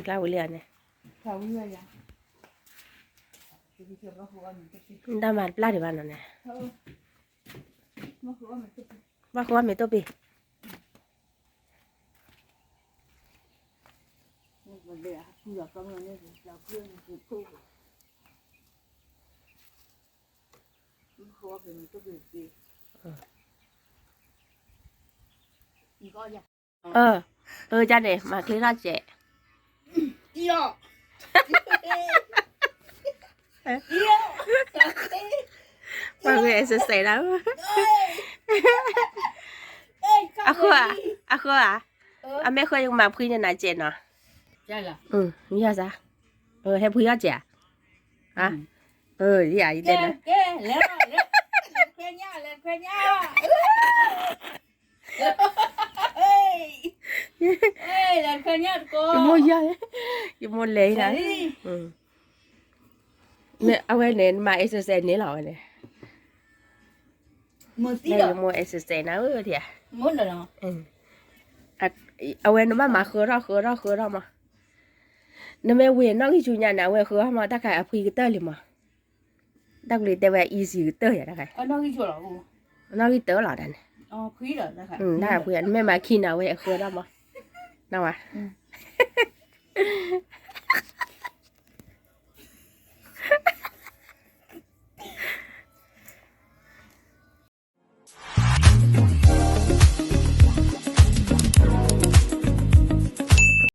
ကျါဝံၤလံန့ၣ်, တၢ်မၤတပျၢ်ဒံးဘၣ်နီၤန့ၣ်, ဘၣ်ဃိအီၣ်မ့ၤတိၢ်ပ့ၢ် အၢ, အၢ ကန့ၣ် မၤချ့ထီၣ်စဲး, ပှၤဂဲၤ exercise ဒၣ်, အဃိ, အဃိဧါ, အမ့ၢ်ဃိယကမၤဖှံန့ၢ်နၤစဲးနီၤ, ယၤစါ, ဟဲဖှံထီၣ်စဲးဧါ, ယၤယတဲနၤ ယမိၢ်ယၤ, ယမိၢ်လဲၤနၤ, အဝဲန့ၣ် နမၤ exercise န့ၣ်လီၤဝဲန့ၣ်, ယမိၢ် exercise နၤဧၢ, အဝဲနဘၣ်မၤဃၢထီၣ်ဃၢထီၣ်ဃၢထီၣ်မး, နမ့ၢ်ဝံၤနီၣ်ဂံၢ်ဆူညါန့ၣ် အဝဲဃၢထီၣ်မး တၢ်ခါအဖှံကတၢၢ်လံမး, တၢ်ကလံၤတဲဝဲ easy ကတၢၢ်ယၤတၢ်ခါ, နီၣ်ဂံၢ်တၢၢ်လီၤန့ၣ်, တၢ်ဖှံ, နမ့ၢ်မၤခံန့ၣ် အဝဲဃၢထီၣ်မး, နဝဲ, အ